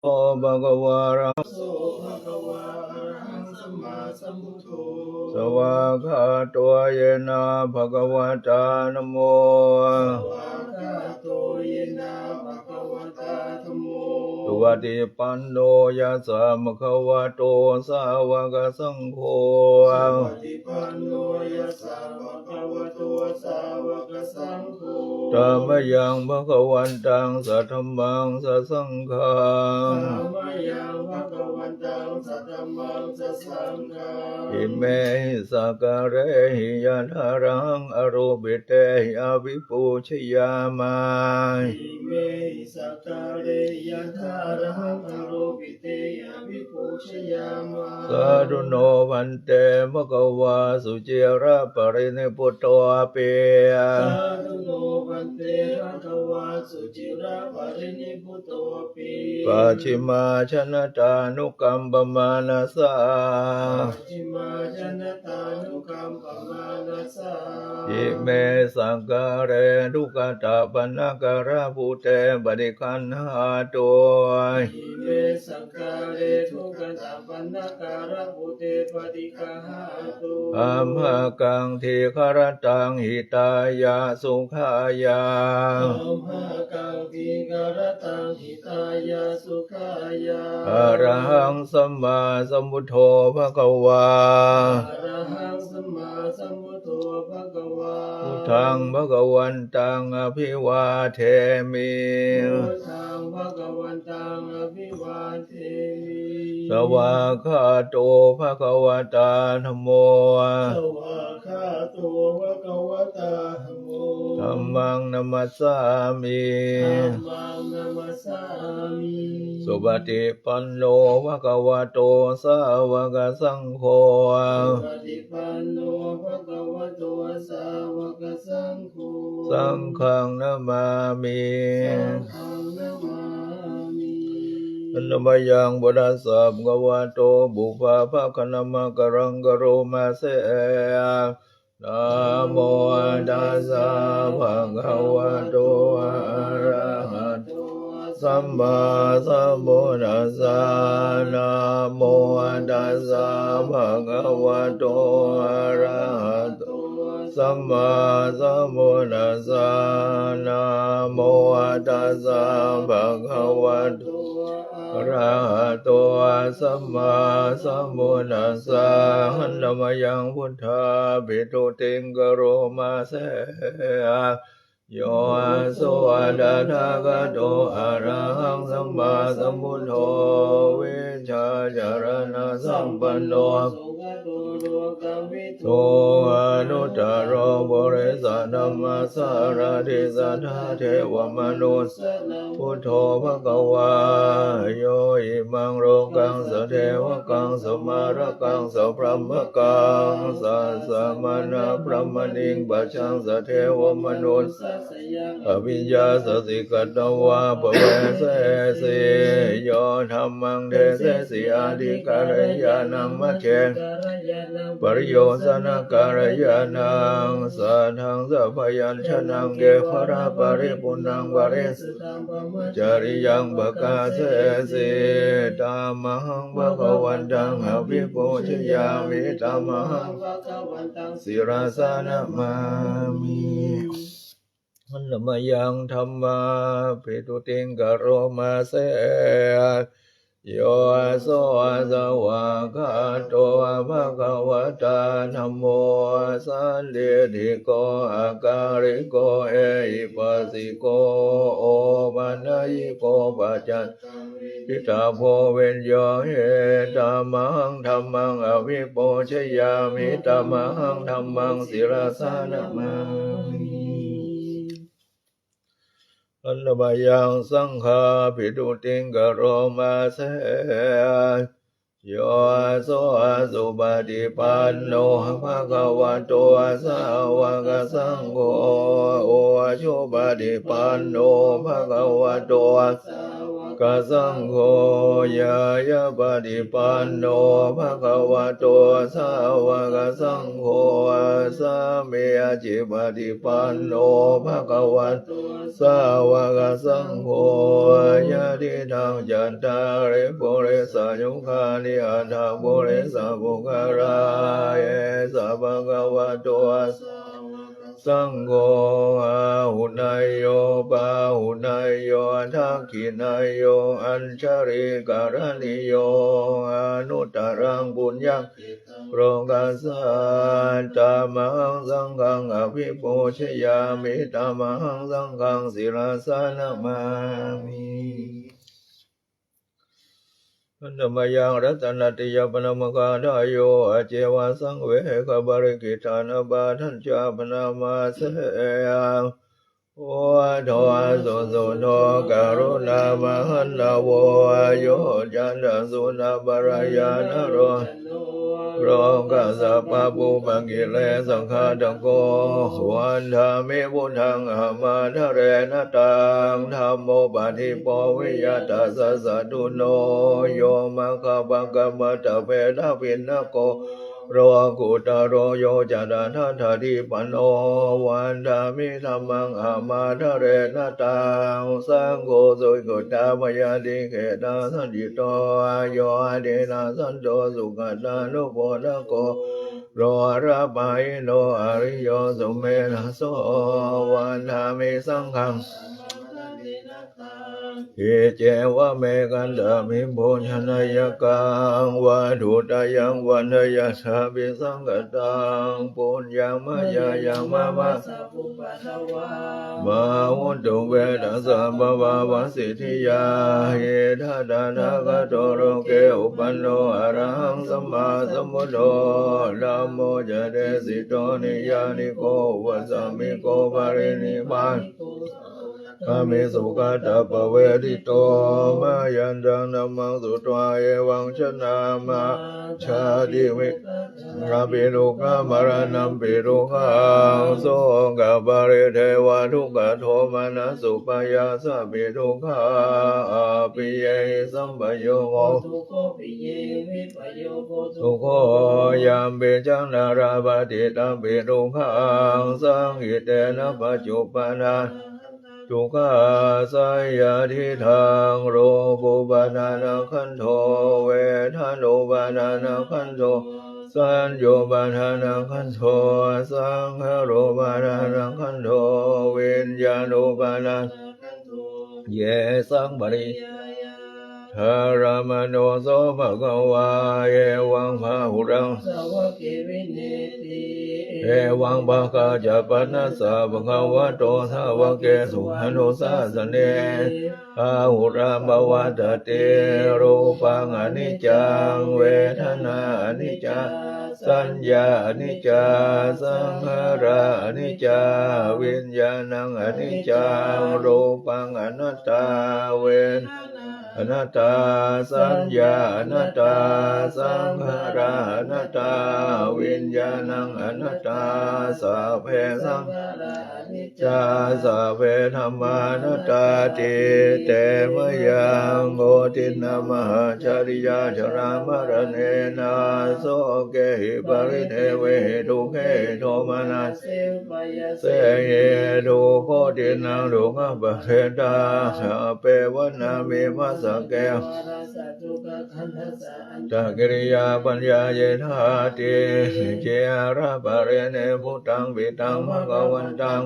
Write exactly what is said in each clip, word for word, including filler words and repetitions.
bhagavā arahaṃ. So bhagavā arahaṃ sammāsambuddho. Svākkhāto yena bhagavatā dhammo. Svākkhāto yena bhagavatā dhammo. Supaṭipanno yassa bhagavato sāvakasaṅgho. Supaṭipanno yassa bhagavato sāvakasaṅgho. Tammayaṃ bhagavantaṃ sadhammaṃ sasaṅghaṃ. Tammayaṃ bhagavantaṃ sadhammaṃ sasaṅghaṃ. Imehi sakkārehi yathārahaṃ ārūpitehi abhipūjayāma. Imehi sakkārehi yathārahaṃ ārūpitehi abhipūjayāma. Sādhu no bhante bhagavā suciraparinibbutopi. Sādhu no bhante bhagavā suciraparinibbutopi. Pacchimājanatānukampamānasā. Pacchimājanatānukampamānasā. Ime sakkāre duggatapaṇṇākārabhūte paṭiggaṇhātu. Ime sakkāre duggatapaṇṇākārabhūte paṭiggaṇhātu. Amhākaṃ dīgharattaṃ hitāya sukhāya. Amhākaṃ dīgharattaṃ hitāya sukhāya. Arahaṃ sammāsambuddho bhagavā. Arahaṃ sammāsambuddho bhagavā. Buddhaṃ bhagavantaṃ abhivādemi. Buddhaṃ bhagavantaṃ abhivādemi. Svākkhāto bhagavatā dhammo. Svākkhāto bhagavatā dhammo. Dhammaṃ namassāmi. Dhammaṃ namassāmi. Supaṭipanno bhagavato sāvakasaṅgho. Supaṭipanno bhagavato sāvakasaṅgho. Saṅghaṃ namāmi. Saṅghaṃ namāmi. Handa mayaṃ buddhassa bhagavato pubbabhāganamakāraṃ karoma se. Namo tassa bhagavato arahato sammāsambuddhassa. Namo tassa bhagavato arahato sammāsambuddhassa. Namo tassa bhagavato arahato sammāsambuddhassa. Handa mayaṃ buddhābhistutiṃ karoma se. Yo so tathāgato arahaṃ sammāsambuddho vijjācaraṇasampanno sugato lokavidū anuttaro purisadammasārathi satthā devamanussānaṃ buddho bhagavā. Yo imaṃ lokaṃ sadevakaṃ samārakaṃ sabrahmakaṃ sassamaṇabrāhmaṇiṃ pajaṃ sadevamanussānaṃ abhiññāya sacchikatvā bhavesesi. Yo dhammaṃ desesi ādi kalyāṇaṃ majjhe kalyāṇaṃ pariyosāna kalyāṇaṃ sātthaṃ sabyañjanaṃ kevalaparipuṇṇaṃ parisuddhaṃ brahmacariyaṃ pakāsesi. Tamahaṃ bhagavantaṃ abhipūjayāmi. Tamahaṃ bhagavantaṃ sirasā namāmi. Handa mayaṃ dhammābhistutiṃ karoma se. Yo so svākkhāto bhagavatā dhammo sandiṭṭhiko akāliko ehipassiko opanayiko paccattaṃ veditabbo viññūhī. Tamahaṃ dhammaṃ abhipūjayāmi. Tamahaṃ dhammaṃ sirasā namāmi. Handa mayaṃ saṅghābhistutiṃ karoma se. Yo so supaṭipanno bhagavato sāvakasaṅgho ujupaṭipanno bhagavato sāvaka sāvakasaṅgho, ñāyapaṭipanno bhagavato sāvakasaṅgho, sāmīcipaṭipanno bhagavato sāvakasaṅgho, yadidaṃ cattāri purisayugāni aṭṭha purisapuggalā, esa bhagavato saṅgho, āhuneyyo pāhuneyyo dakkhiṇeyyo añjalikaraṇīyo anuttaraṃ puññakkhettaṃ lokassāti. Tamhaṃ saṅghaṃ abhipūjayāmi, tamhaṃ saṅghaṃ sirasā namāmi. Handa mayaṃ ratanattayabhaṇāmagadhāyo, āceva saṃvegaparikkhitānabhātañca bhaṇāma se. Buddho susuddho karuṇāmahaṇṇavo, yoccantasunappannāya naro lokassa pāpūpakilesaghātako, vandāmi buddhaṃ ahamādarena taṃ. Dhammo paṭibo viya tassa satthuno, yo maggapakamatabbe tappinako, lokuttaro yo ca tathāgadipano, vandāmi dhammaṃ ahamādarena taṃ. Saṅgho sukhutā mayā tiketha sañcito, yo dinnasanto sugatānupodako, lokapajjino ariyo sumedhaso, vandāmi saṅghaṃ. Icceva me kantaṃ vibhūsanāyakaṃ, vatthuttayaṃ vandeyya sābhisaṅkhataṃ, puññaṃ mayā yaṃ mama ma hontu ve tassa pāpāvasiṭṭhiyā. Idha tathāgato loke uppanno arahaṃ sammāsambuddho, dhammo ca desito niyyāniko upāsamiko paranibbaniko gāmi sugatappavedito. Mayantaṃ dhammaṃ sutvā evaṃ janamā jāti vi- -rapi dukkhā maraṇampi dukkhaṃ, sokaparidevadukkhadomanassupāyāsāpi dukkhā, appiyehi sampayogo dukkho, piyehi vippayogo dukkho, yampicchaṃ na labhati tampi dukkhaṃ, saṅkhittena paccuppannā dukkhā saññādiṭṭhaṃ. Rūpūpādānakkhandho, vedanūpādānakkhandho, saññāupādānakkhandho, saṅkhārūpādānakkhandho, viññāṇūpādānakkhandho, yesaṃ pariññāya daramāno so bhagavā, evaṃ bahulaṃ sāvake vineti. Evaṃ bhāgā ca panassa bhagavato sāvakesu anusāsanī, bahulā pavattati. Rūpaṃ aniccaṃ, vedanā aniccā, saññā aniccā, saṅkhārā aniccā, viññāṇaṃ aniccaṃ. Rūpaṃ anattā, vedanā anattā, saññā anattā, saṅkhārā anattā, viññāṇaṃ anattā. Sabbe saṅkhārā aniccā, sabbe dhammā anattāti. Te mayaṃ koṭiṇṇaṃ mahācariyā jarāmaraṇena sokehi paridevehi dukkhehi domanassehi upāyāsehi dukkhoṭiṇṇaṃ dukkhappaṭidaṃ appeva nāme bhavasake antakiriyā paññāyedhāti. Jiyāra parinibbuttaṃ piṭṭhaṃ bhagavantaṃ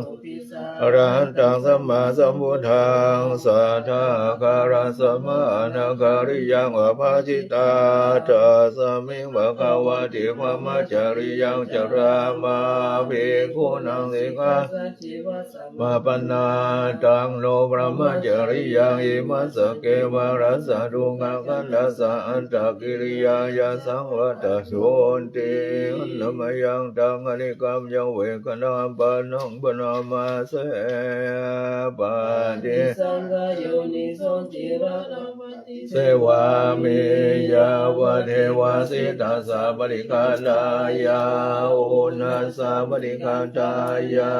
arahantaṃ sammāsambuddhaṃ, saddhākārasmā anakkhariyā vabhajitā, tasmiṃ bhagavati brahmacariyaṃ carāma bhikkhūnaṃ sikkhā samāpannā. Taṃ no brahmacariyaṃ imassaṃ kevalassa dukkhakkhandhassa antakiriyāya saṃvattantu. Handa mayaṃ taṃ khaṇikam yaṃ vedanāpannaṃ bhaṇāma se. Paṭisaṅkhā yoniso sīlaṃ paṭisevāmi yāvadeva sītassa paṭighātāya, uṇhassa paṭighātāya,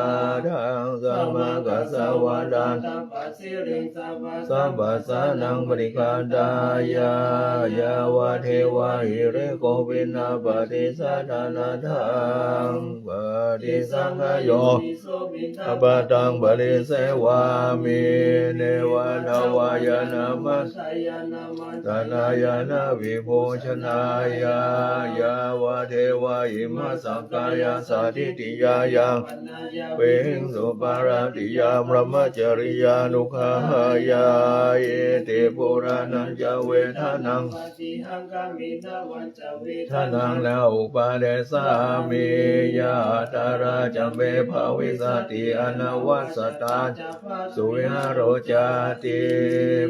ḍaṃsamakasavātātapasiriṃ sabbasānaṃ paṭighātāya, yāvadeva hirikopinapaṭicchādanatthaṃ. Paṭisaṅkhā yoniso piṇḍapātaṃ paṭisevāmi, neva davāya na madāya na maṇḍanāya na vibhūsanāya, yāvadeva imassa kāyassa ṭhitiyā yāpanāya vihiṃsūparatiyā brahmacariyānuggahāya, iti purāṇañca vedanaṃ paṭihaṅkhāmi navañca vedanaṃ na uppādessāmi, yātrā ca me bhavissati anavajjatā ca phāsuvihāro cāti.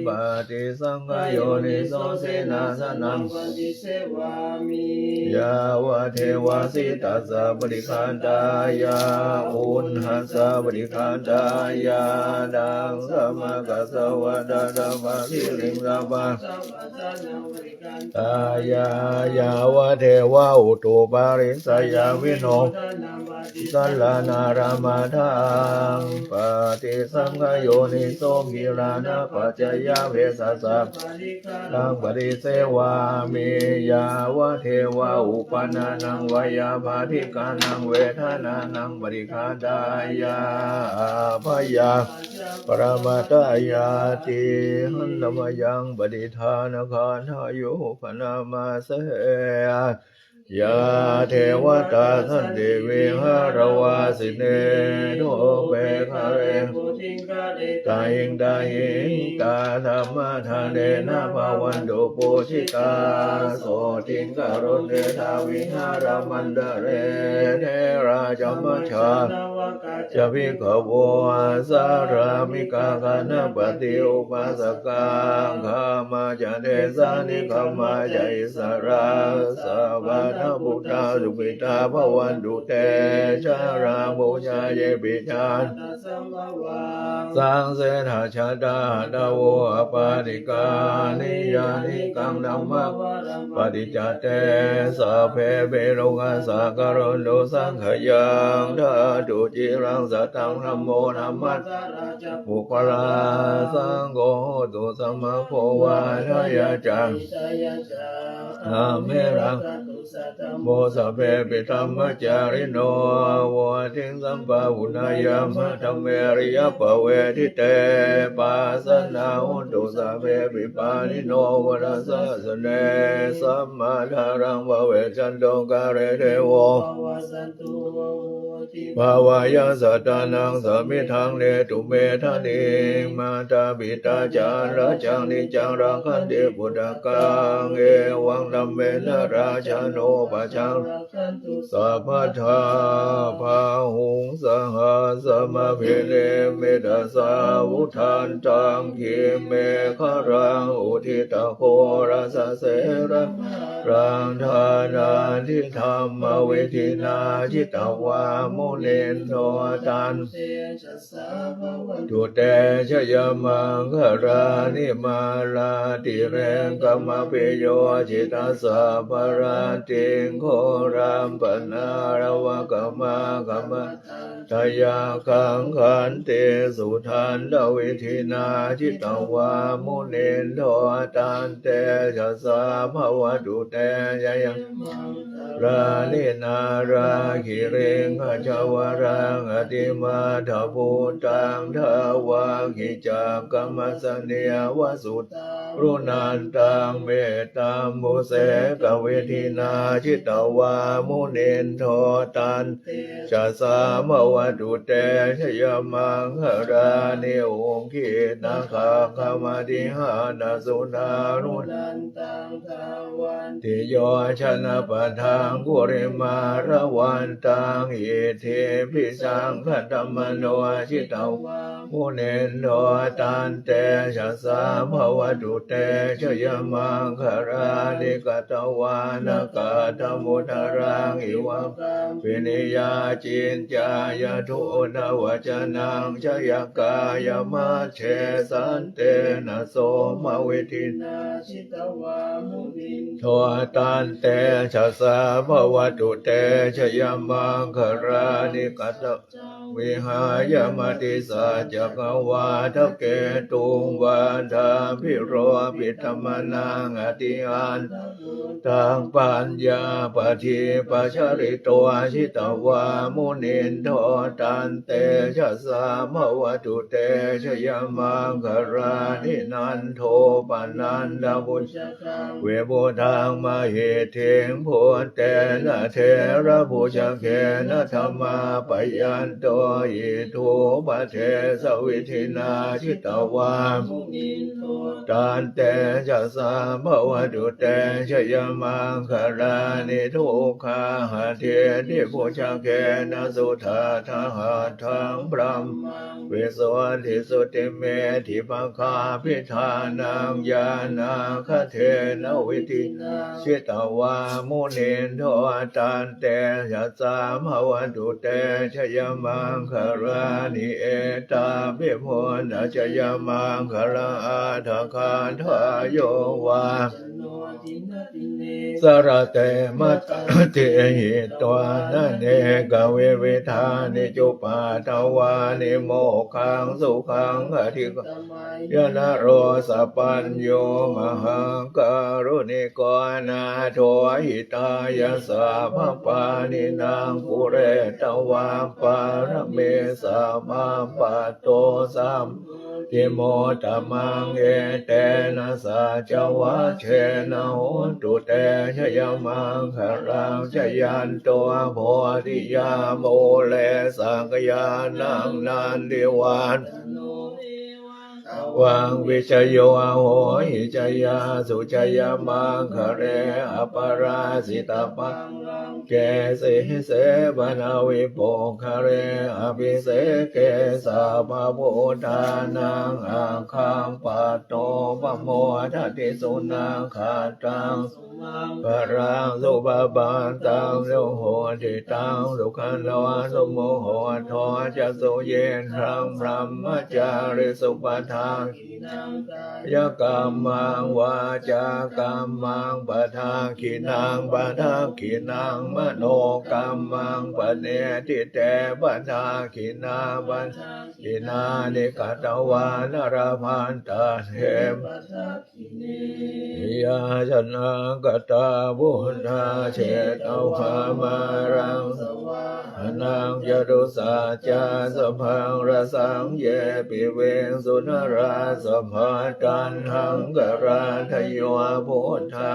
Paṭisaṅkhā yoniso senāsanaṃ paṭisevāmi yāvadeva sītassa paṭighātāya, uṇhassa paṭighātāya, ḍaṃsamakasavātātapasiriṃ sabbasānaṃ paṭighātāya, yāvadeva utuparissayavinodanaṃ paṭisallānārāmatthaṃ. Paṭisaṅkhā yoniso gilānapaccayabhesajjaparikkhāraṃ paṭisevāmi yāvadeva uppannānaṃ veyyābādhikānaṃ vedanānaṃ paṭighātāya, abyāpajjhaparamatāyāti. Handa mayaṃ paṭidānagāthāyo bhaṇāma se. Yā devatā santi vihāravāsinī, thūpe ghare bodhighare tahiṃ tahiṃ, tā dhammadānena bhavantu pūjitā, sotthiṃ karontedha vihāramaṇḍale. Therā ca majjhā navakā ca bhikkhavo, sārāmikā gānapatī upāsakā, gāmā ca desā nigamā ca issarā, sabbattha buddhā sukhitā bhavantu te. Jalābujā yepi jātā, saṃsedajātā athavopapātikā, niyyānikaṃ dhammavaraṃ paṭicca te, sabbepi lokassa karontu saṅkhayaṃ. Ṭhātu ciraṃ sataṃ dhammo, dhammaddharā ca puggalā, saṅgho hotu samaggo va. Jayya ca jayya ca, dhamme rakkhantu saddhammo, sabbepi dhammacārino, vuḍḍhiṃ sampāpuṇeyyāma dhamme ariyappavedite. Pasannā hontu sabbepi pāṇino buddhasāsane, sammā dhāraṃ pavecchanto kāle devo pavassatu, vuḍḍhibhāvāya sattānaṃ samiddhaṃ netu medaniṃ. Mātā pitā ca atrajaṃ niccaṃ rakkhanti puttakaṃ, evaṃ dhammena rājāno pajaṃ rakkhantu sabbadā. Bāhuṃ sahassamabhinimmitasāvudhantaṃ, grīmekhalaṃ uditaghorasasenamāraṃ, dānādidhammavidhinā jitavā munindo, tan tejasā bhavatu te jayamaṅgalāni. Mārātirekamabhiyujjhitasabbarattiṃ, ghorampanāḷavakamakkhamathaddhayakkhaṃ, khantīsudantavidhinā jitavā munindo, tan tejasā bhavatu te jayamaṅ galāni. Nāḷāgiriṃ gajavaraṃ atimattabhūtaṃ, dāvaggicakkamasanīva sudāruṇantaṃ, mettambusekavidhinā jitavā munindo, tan tejasā bhavatu te jayamaṅgalāni. Ukkhittakhaggamatihatthasudāruṇantaṃ, dhāvantiyojanapathaṅgulimālavantaṃ, iddhībhisaṅkhatamano jitavā munindo, tan tejasā bhavatu te jayamaṅgalāni. Katvāna kaṭṭhamudaraṃ iva gabbhinīyā, ciñcāya Yadunavacanaṃ janakāyamajjhe santena somavidhinā jitavā munindo taṃ tejasā bhavatu te jayamaṅgalāni. Khattaṃ vihāya matisaccakavādaketuṃ vādābhiropitamanaṃ atiandhabhūtaṃ paññāpadīpajalito jitavā munindo taṃ tejasā bhavatu te jayamaṅgalāni. Nandopanandabhujagaṃ vibudhaṃ mahiddhiṃ puttena therabhujagena damāpayanto iddhūpadesavidhinā jitavā munindo taṃ tejasā bhavatu te jayamaṅgalāni. Duggāhadiṭṭhibhujagena sudaṭṭhahatthaṃ brahmaṃ visuddhijutimiddhibakābhidhānaṃ ñāṇāgadena vidhinā jitavā munindo taṃ tejasā bhavatu te jayamaṅgalāni. Etāpi buddhajayamaṅgalaaṭṭhagāthā yo vā sarate matandī hitvānanekavividhāni cupaddavāni mokkhaṃ sukhaṃ adhigameyya naro sapañño. Mahākāruṇiko nātho hitāya sabbapāṇinaṃ pūretvā pāramī sabbā patto sambodhimuttamaṃ. Etena saccavajjena hotu te jayamaṅgalaṃ. Jayanto bodhiyā mūle sakyānaṃ nandivaḍḍhano evaṃ tvaṃ vijayo hohi jayassu jayamaṅgale. Aparājitapallaṅke sīse paṭhavipokkhare abhiseke sabbabuddhānaṃ aggappatto pamodati. Sunakkhattaṃ sumaṅgalaṃ supabhātaṃ suhuṭṭhitaṃ sukhaṇo sumuhutto ca suyiṭṭhaṃ brahmacārisu. Padakkhiṇaṃ kāyakammaṃ vācākammaṃ padakkhiṇaṃ padakkhiṇaṃ manokammaṃ paṇidhī te padakkhiṇā. Padakkhiṇāni katvāna labhantatthe padakkhiṇe. Yāsanāgatā buddhā jetvā māraṃ savāhanaṃ catusaccāsabhaṃ rasaṃ ye piviṃsu narāsabhā. Taṇhaṅkarādayo buddhā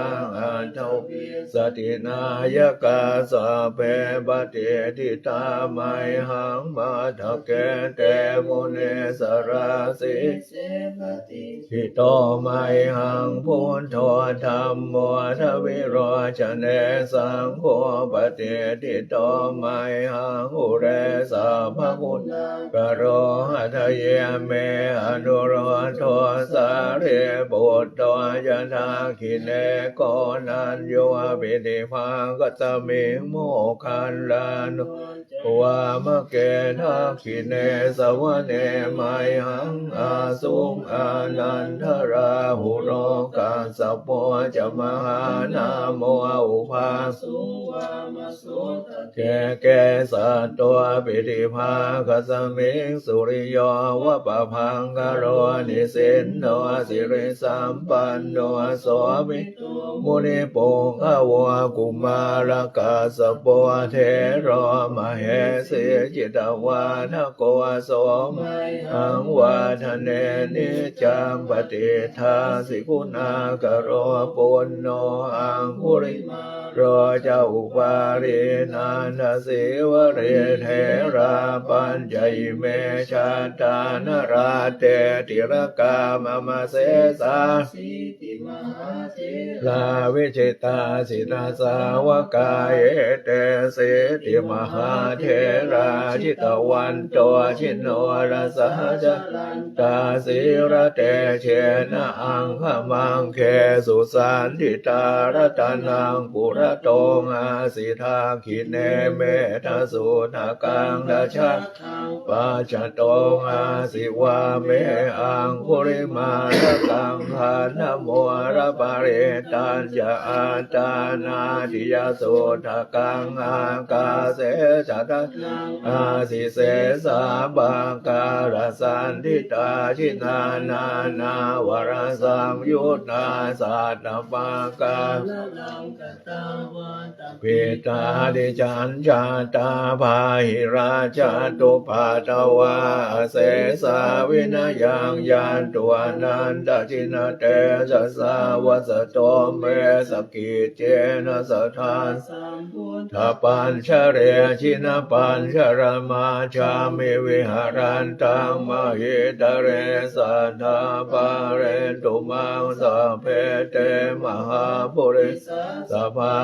aṭṭhavīsati nāyakā sabbe patiṭṭhitā mayhaṃ matthake te munissarā. Sī se patiṭṭhito mayhaṃ buddho dhammo dvilocane saṅgho patiṭṭhito mayhaṃ ure sabbaguṇākaro. Hadaye me anuruddho sārīputto ca dakkhiṇe koṇḍañño piṭṭhibhāgasmiṃ moggallāno ca vāmake. Dakkhiṇe savane mayhaṃ āsuṃ ānandarāhulo kassapo ca mahānāmo ubhāsuṃ vāmasotake. Kesatto piṭṭhibhāgasmiṃ suriyo va pabhaṅkaro nisinno sirisampanno sobhi to munipuṅgavo. Kumārakassapo thero mahesī cittavādako so mayhaṃ vadane niccaṃ patiṭṭhāsi guṇākaro. Puṇṇo aṅgulimālo ca upālī nandasīvalī therā pañca ime jātā nalāṭe tilakā mama. Sesā sīti mahātherā vijitā jinasāvakā etesīti mahā therā jitavanto jinorasā jalantā sīlatejena aṅgamaṅgesu saṇṭhitā. Ratanaṃ purato āsi dakkhiṇe mettasuttakaṃ dhajaggaṃ pacchato āsi vāme aṅgulimālakaṃ. Khandhamoraparittañca āṭānāṭiyasuttakaṃ ākāse chadanaṃ āsi sesā pākārasaṇṭhitā. Jinā nānāvarasaṃyuttā sattappākāralaṅkatā vātapittādisañjātā bāhirajjhattupaddavā asesā vinayaṃ yantu anantajinatejasā vasato me sakiccena sadā sambuddhapañjare. Jinapañjaramajjhamhi viharantaṃ mahītale sadā pālentu maṃ sabbe te mahāpurisāsabhā.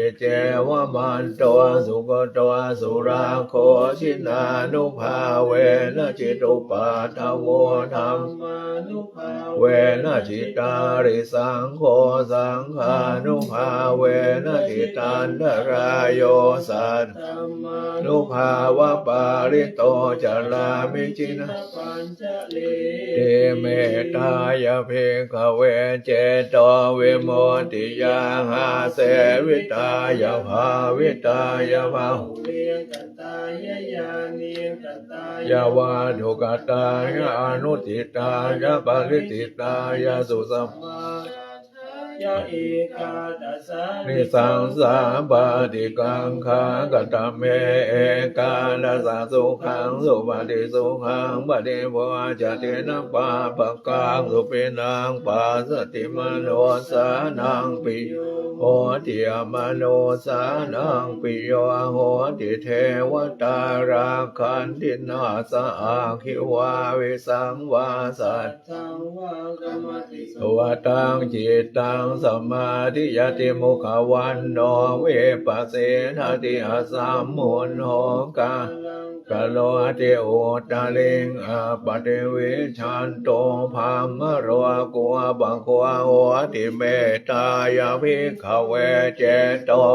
Iccevamanto sugutto surakkho jinānubhāvena jitupaddavo dhammānubhāvena jitārisaṅgho saṅghānubhāvena jitantarāyo saddhammānubhāvapālito carāmi jinapañjareti. Mettāya bhikkhave cetovimuttiyā āsevitāya bhāvitāya bahulīkatāya yānīkatāya vatthukatāya anuṭṭhitāya parittāya susamārādā ya ekādasānisaṃsā pāṭikaṅkhā. Katame ekādasa sukhaṃ supati sukhaṃ paṭibujjhati na pāpakaṃ supinaṃ passati manussānaṃ piyo hoti amanussānaṃ piyo hoti devatā rakkhanti nāssa aggi vā visaṃ vā satthaṃ vā kamati so vataṃ cittaṃ samādhiyati mukhavaṇṇo vippasīdati asammuḷho kālaṃ karoti uttariṃ appaṭivijjhanto brahmalokūpago hoti. Mettāya bhikkhave ceto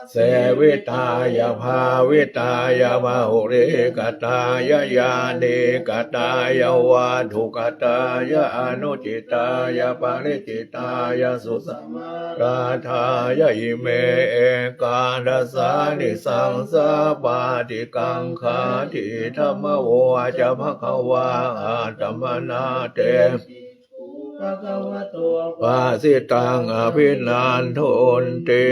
sevitāya bhāvitāya bahulīkatāya yānīkatāya vatthukatāya anuṭṭhitāya parittāya susamārādhāya ime ekādasānisaṃsā pāṭikaṅkhāti. Idamavoca bhagavā. Attamanā te bhikkhū bhagavato bhāsitaṃ abhinandunti.